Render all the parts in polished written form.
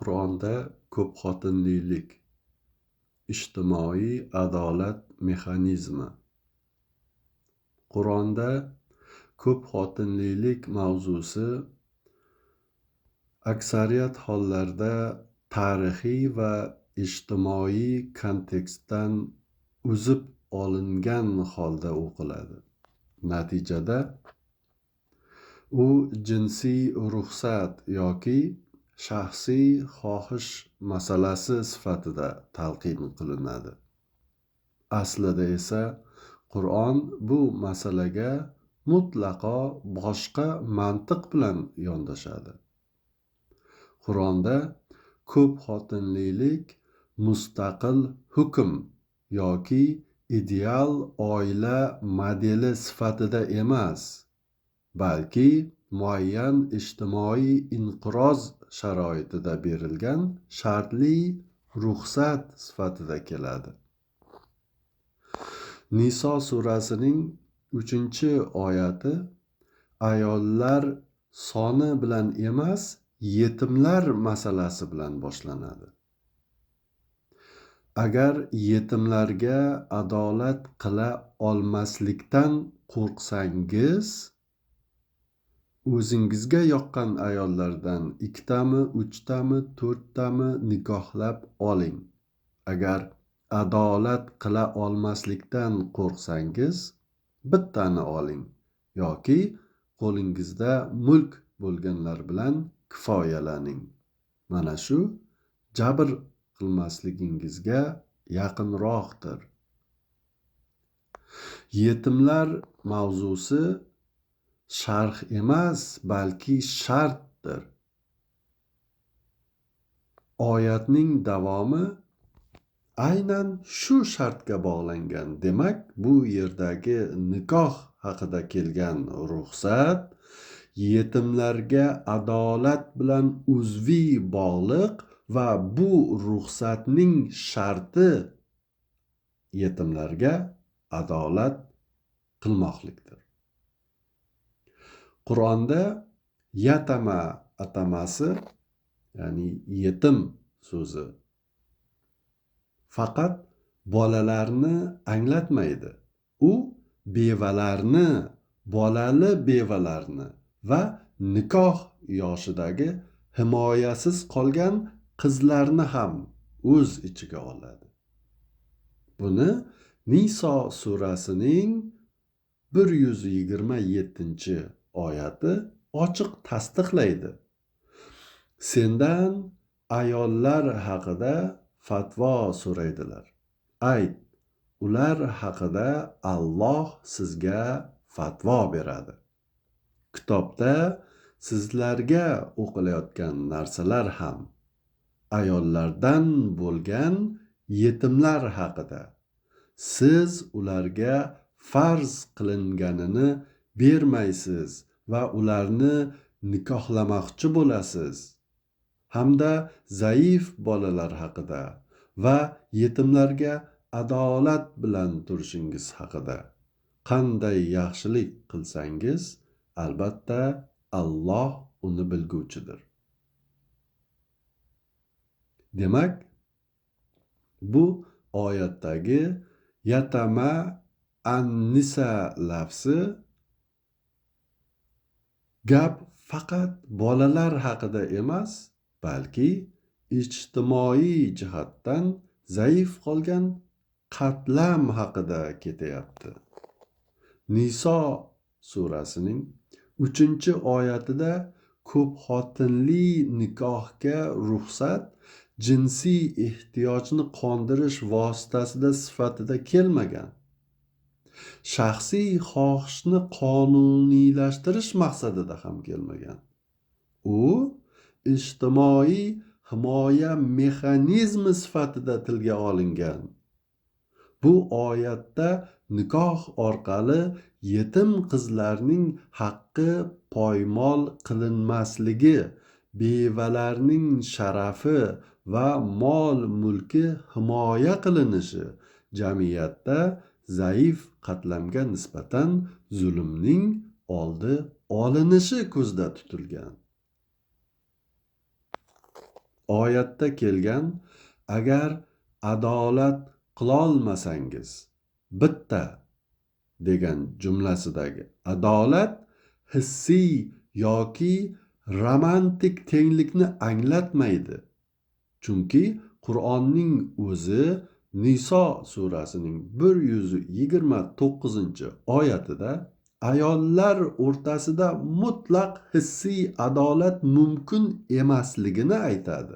Qur'onda ko'pxotinlilik, ijtimoiy adolat mexanizmi. Qur'onda ko'pxotinlilik mavzusi aksariyat hollarda tarixiy va ijtimoiy kontekstdan uzib olingan holda o'qiladi. Natijada u jinsiy ruxsat yoki shaxsiy xohish masalasi sifatida talqin qilinadi. Aslida esa Qur'on bu masalaga mutlaqo boshqa mantiq bilan yondashadi. Qur'onda ko'pxotinlilik mustaqil hukm yoki ideal oila modeli sifatida emas, balki muayyan ijtimoiy inqiroz sharoitida berilgan shartli ruxsat sifatida keladi. Niso surasining 3-oyati ayollar soni bilan emas, yetimlar masalasi bilan boshlanadi. Agar yetimlarga adolat qila olmaslikdan qo'rqsangiz, o'zingizga yoqqan ayollardan 2tami, 3tami, 4tami nikohlab oling. Agar adolat qila olmaslikdan qo'rqsangiz, bittani oling yoki qo'lingizda mulk bo'lganlar bilan kifoyalaning. Mana shu jabr qilmasligingizga yaqinroqdir. Yetimlar mavzusi sharh emas, balki shartdir. Oyatning davomi aynan shu shartga bog'langan. Demak, bu yerdagi nikoh haqida kelgan ruxsat yetimlarga adolat bilan uzviy bog'liq va bu ruxsatning sharti yetimlarga adolat qilmoqlikdir. Qur'onda yatama atamasi, ya'ni yetim so'zi faqat bolalarni anglatmaydi. U bevalarni, bolali bevalarni va nikoh yoshidagi himoyasiz qolgan qizlarni ham o'z ichiga oladi. Buni Niso surasining 127-oyati ochiq tasdiqlaydi. Sendan ayollar haqida fatvo so'raydilar. Ayt, ular haqida Alloh sizga fatvo beradi. Kitobda sizlarga o'qilayotgan narsalar ham ayollardan bo'lgan yetimlar haqida siz ularga farz qilinganini bermaysiz va ularni nikohlamoqchi bo'lasiz. Hamda zaif bolalar haqida va yetimlarga adolat bilan turishingiz haqida qanday yaxshilik qilsangiz, albatta Alloh uni bilguvchidir. Demak, bu oyatdagi yatama an-nisa lafzi gap faqat bolalar haqida emas, balki ijtimoiy jihatdan zaif qolgan qatlam haqida ketyapti. Niso surasining 3-oyatida ko'pxotinli nikohga ruxsat jinsiy ehtiyojni qondirish vositasida sifatida kelmagan. Shaxsiy xohishni qonuniylashtirish maqsadida ham kelmagan. U ijtimoiy himoya mexanizmi sifatida tilga olingan. Bu oyatda nikoh orqali yetim qizlarning haqqi poymol qilinmasligi, bevalarning sharafi va mol-mulki himoya qilinishi, jamiyatda zaif qatlamga nisbatan zulmning oldi olinishi ko'zda tutilgan. Oyatda kelgan agar adolat qilolmasangiz bitta degan jumlasidagi adolat hissiy yoki romantik tenglikni anglatmaydi. Chunki Qur'onning o'zi Niso surasining 129-oyatida ayollar o'rtasida mutlaq hissiy adolat mumkin emasligini aytadi.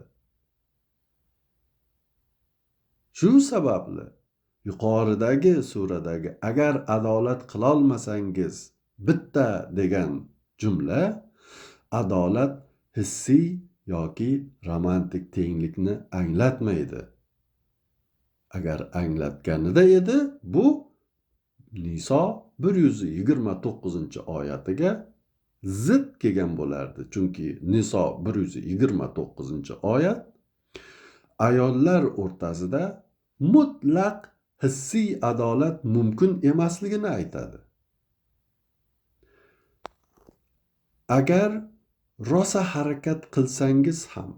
Shu sababli yuqoridagi suradagi agar adolat qilolmasangiz bitta degan jumla adolat hissiy yoki romantik tenglikni anglatmaydi. Agar anglatganida edi, bu Niso 129-oyatiga zid kelgan bo'lardi. Chunki Niso 129-oyat ayollar o'rtasida mutlaq hissiy adolat mumkin emasligini aytadi. Agar rosa harakat qilsangiz ham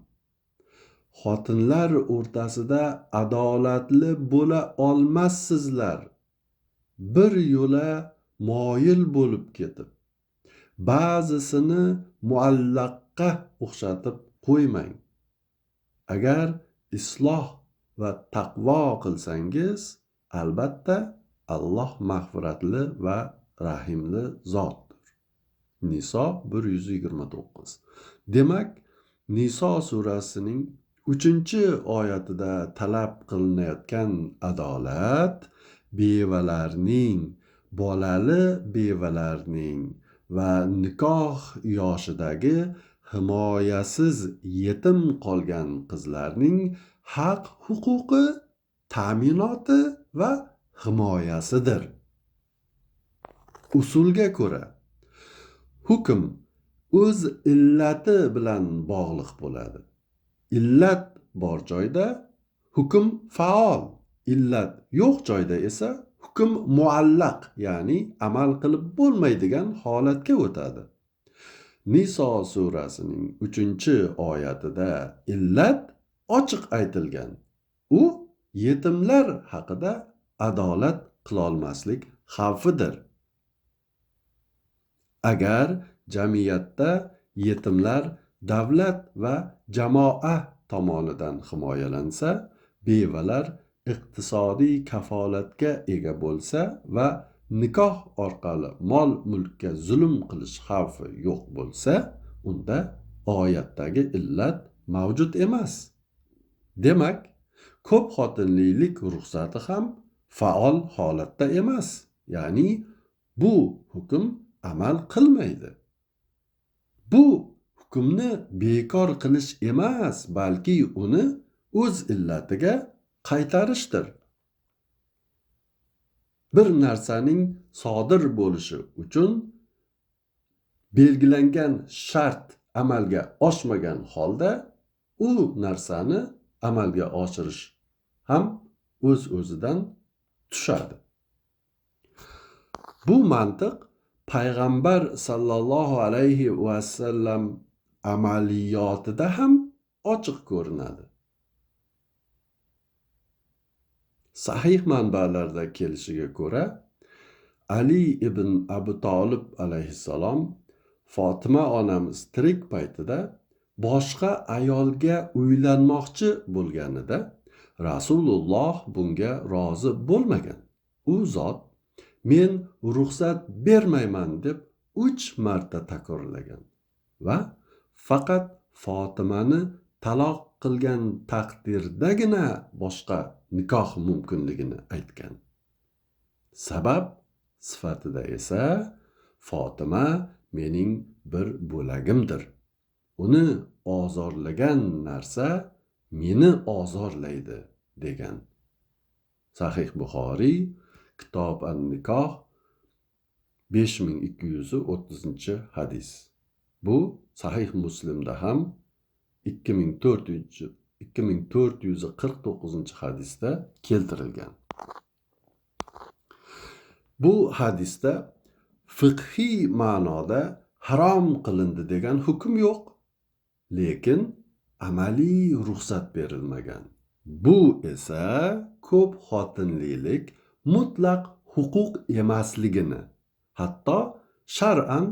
xotinlar o'rtasida adolatli bo'la olmassizlar. Bir yo'la moyil bo'lib ketib, ba'zisini muallaqqa o'xshatib qo'ymang. Agar isloh va taqvo qilsangiz, albatta Alloh mag'firatli va rahimli zotdir. Niso 129. Demak, Niso surasining 3-oyatida talab qilinayotgan adolat bevalarning, bolali bevalarning va nikoh yoshidagi himoyasiz yetim qolgan qizlarning haq-huquqi, ta'minoti va himoyasidir. Usulga ko'ra, hukm o'z illati bilan bog'liq bo'ladi. Illat bor joyda hukm faol, illat yo'q joyda esa hukm muallaq, ya'ni amal qilib bo'lmaydigan holatga o'tadi. Niso surasining 3-oyatida illat ochiq aytilgan. U yetimlar haqida adolat qilolmaslik xavfidir. Agar jamiyatda yetimlar davlat va jamoa tomonidan himoyalansa, bevalar iqtisodiy kafolatga ega bo'lsa va nikoh orqali mol-mulkka zulm qilish xavfi yo'q bo'lsa, unda oyatdagi illat mavjud emas. Demak, ko'p xotinlilik ruxsati ham faol holatda emas, ya'ni bu hukm amal qilmaydi. Bu hukmni bekor qilish emas, balki uni o'z illatiga qaytarishdir. Bir narsaning sodir bo'lishi uchun belgilangan shart amalga oshmagan holda u narsani amalga oshirish ham o'z-o'zidan tushadi. Bu mantiq Payg'ambar sallallohu alayhi va sallam amaliyotida ham ochiq ko'rinadi. Sahih manbalarda kelishiga ko'ra, Ali ibn Abu Talib alayhissalom Fatima onamiz tirik paytida boshqa ayolga uylanmoqchi bo'lganida Rasululloh bunga rozi bo'lmagan. U zot men ruxsat bermayman deb 3 marta takrorlagan va faqat Fatimani taloq qilgan taqdirdagina boshqa nikoh mumkinligini aytgan. Sabab sifatida esa Fatima mening bir bo'lagimdir. Uni ozorlagan narsa meni ozorlaydi degan. Sahih Buxoriy, Kitob an-Nikoh 5230-hadis. Bu Sahih Muslimda ham 2449-hadisda keltirilgan. Bu hadisda fiqhiy ma'noda harom qilindi degan hukm yo'q. Lekin amaliy ruxsat berilmagan. Bu esa ko'p xotinlilik mutlaq huquq emasligini, hatto shar'an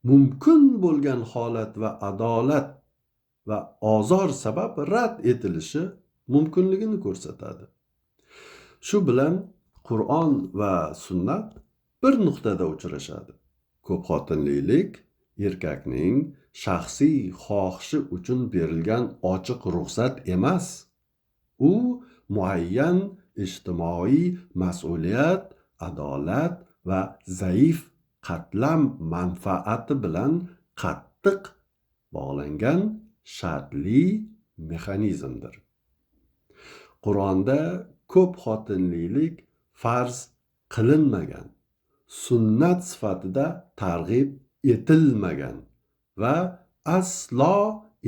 mumkin bo'lgan holat va adolat va ozor sabab rad etilishi mumkinligini ko'rsatadi. Shu bilan Qur'on va sunnat bir nuqtada uchrashadi. Ko'p xotinlilik erkakning shaxsiy xohishi uchun berilgan ochiq ruxsat emas. U muayyan ijtimoiy mas'uliyat, adolat va zaif qatlam manfaati bilan qattiq bog'langan shartli mexanizmdir. Qur'onda ko'p xotinlilik farz qilinmagan, sunnat sifatida targ'ib etilmagan va aslo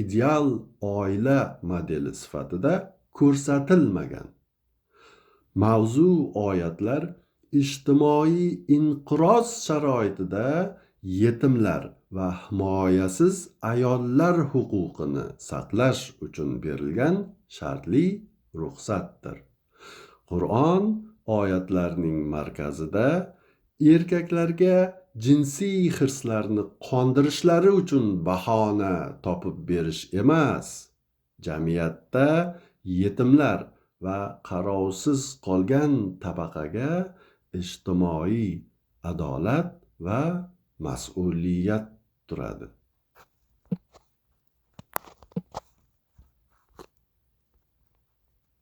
ideal oila modeli sifatida ko'rsatilmagan. Mavzu oyatlar ijtimoiy inqiroz sharoitida yetimlar va himoyasiz ayollar huquqini saqlash uchun berilgan shartli ruxsatdir. Qur'on oyatlarining markazida erkaklarga jinsiy hirslarni qondirishlari uchun bahona topib berish emas, jamiyatda yetimlar va qarovsiz qolgan tabaqaga ijtimoiy adolat va mas'uliyat turadi.